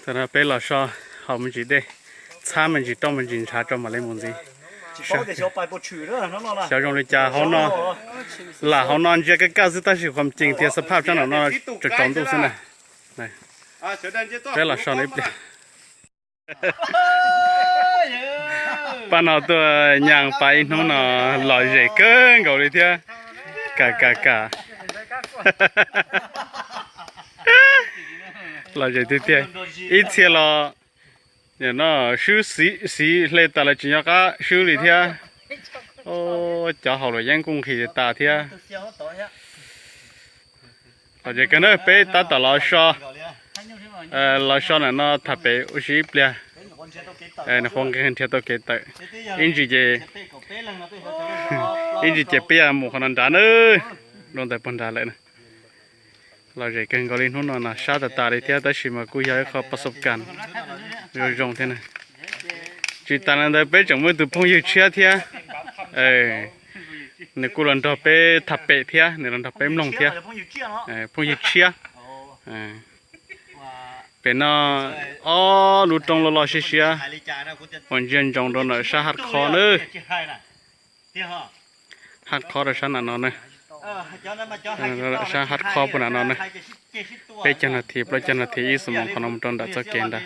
Thaum no peb los so haus me ntsis dej, txhab me ntsis, roj me ntsis ntshav tso mam li mus ntxiv. Xyov zoo li cas hauv no, lam hauv no ntsia kaj kaj xwb tab sis qhov cees tias xab phaj tsob no tsaus tsaus ntuj xwb na. Peb los so no ib pliag. Pab no tuaj nyas pas ib hnub no lom zem kawg nkaus li thiab. Kam kam kam. Lom zem tiag tiag. Ib txhia los no swb xiv hle tas lawv tsis nco qab swb li thiab. Cov haus luam yeeb kuj nqhis tas thiab. Lom zem kawg na, peb tab tom los so, los so ntawm no tham pem ua si ib pliag. Nws qhuav nqis nrhiav tau kev tawm. Ib ntsis ces, ib ntsis ces peb yuav mus qhov no nrad na, dua ntawm puag nrad lawm na. Lom zem kawg nkaus li hnub no na, sab tas tas li thiab tab sis mas kuj yog ib qho pas xob kas zoo zoo thiab na. Tsis tas li ntawd peb tseem muaj ib tug phooj ywg tshiab thiab, nws kuj los nrog peb tham pem thiab, nws los nrog peb mloog thiab. Phooj ywg tshiab. Pem no ob lub roob loj loj siab siab uas ntsia ntsoov rau ntawm sab Haj Khob na. Haj Khob rau sab nram no na. Sab Haj Khob puag nram no na. Peb caug nas this, plaub caug nas this ib xuab moos qhov no mus rau nram txoj kev nrad.